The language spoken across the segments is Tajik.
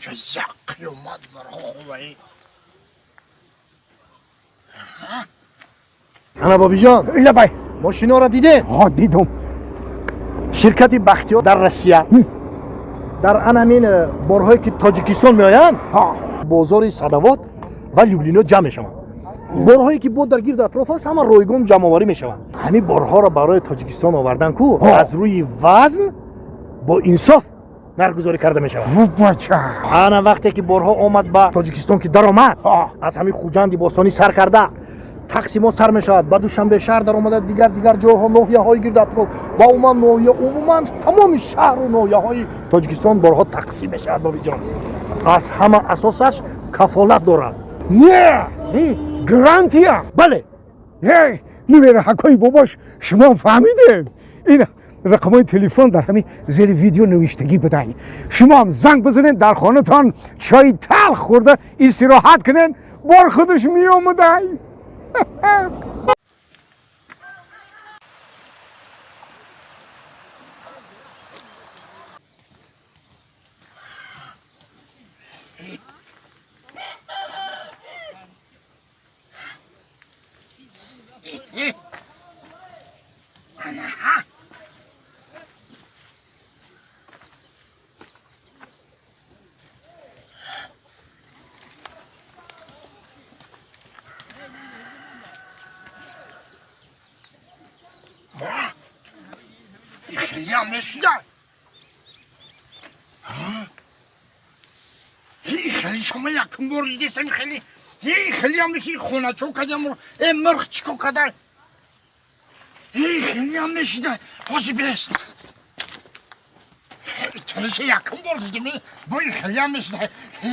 Як қиёмат мурғо хубаи. Ана, бобиҷон. Лабай. Мошиноро дидед? Ҳо, дидум. Ширкати Бахтиёр дар Россия дар анамин борҳое ки Тоҷикистон меоянд, бозори Садовод ва Люблино ҷамъ мешаванд. Борҳое ки бо дар гирду атроф аст, ҳама ройгон ҷамъоварӣ мешаванд. Ҳамин борҳоро барои Тоҷикистон овардан ку аз рӯи вазн бо инсоф нархгузорӣ карда мешавад. Бача. Ана, вақте ки борҳо омад ба Тоҷикистон, ки даромад, аз ҳамин Хуҷанди бостонӣ сар карда, тақсимот сар мешавад, ба Душанбе шаҳр даромада, дигар дигар ҷойҳо, ноҳияҳои гирду атроф ва умуман ноҳия, умуман тамоми шаҳру ноҳияҳои Тоҷикистон борҳо тақсим мешавад. Бобиҷон, аз ҳама асосаш кафолат дорад. Не, гарантия. Бале. Эй, нумераҳакҳои бобош, шумо фаҳмидем. Ин рақамҳои телефон дар ҳамин зери видео навиштагӣ будай. Шумоам занг бизанед, дар хонатон чои талх хӯрда истироҳат кунед, бор худаш меомадай. Хелиам мешуда, хеле шумо якум бор дидесам, хеле хелиам меши. Хоначо кадам, э, мирх чико када, хелиам мешида. Ҳози бест чариша якум бор дидим, бой хелиам мешида.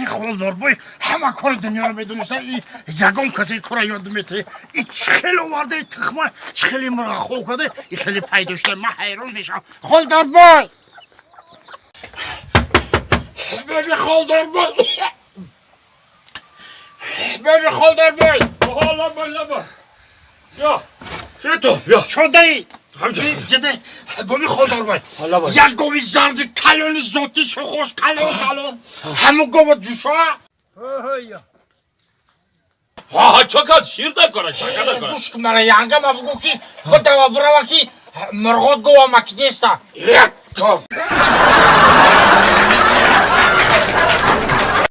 Холдор бой ҳама кори дунёро медониста, ягон касе кора ёд мете. И чӣ хел оварда тухма, чӣ хели мурға хоб када, и хеле пайдо шуда, ман ҳайрон мешавам. Холдорбой, беби холдорбой, беби холдорбой. Лабай, лабай. Я. Это, я. Чодаи ҷиде, боби холдорбой, як гови зарди калони зоти шухош, калон калон, ҳамун гова ҷусоа. Ха, чака, шир дакора, чака дакора. Гӯш кун, мара янга ма бугӯ ки бодава бурава ки мурғот гова макидеста як то.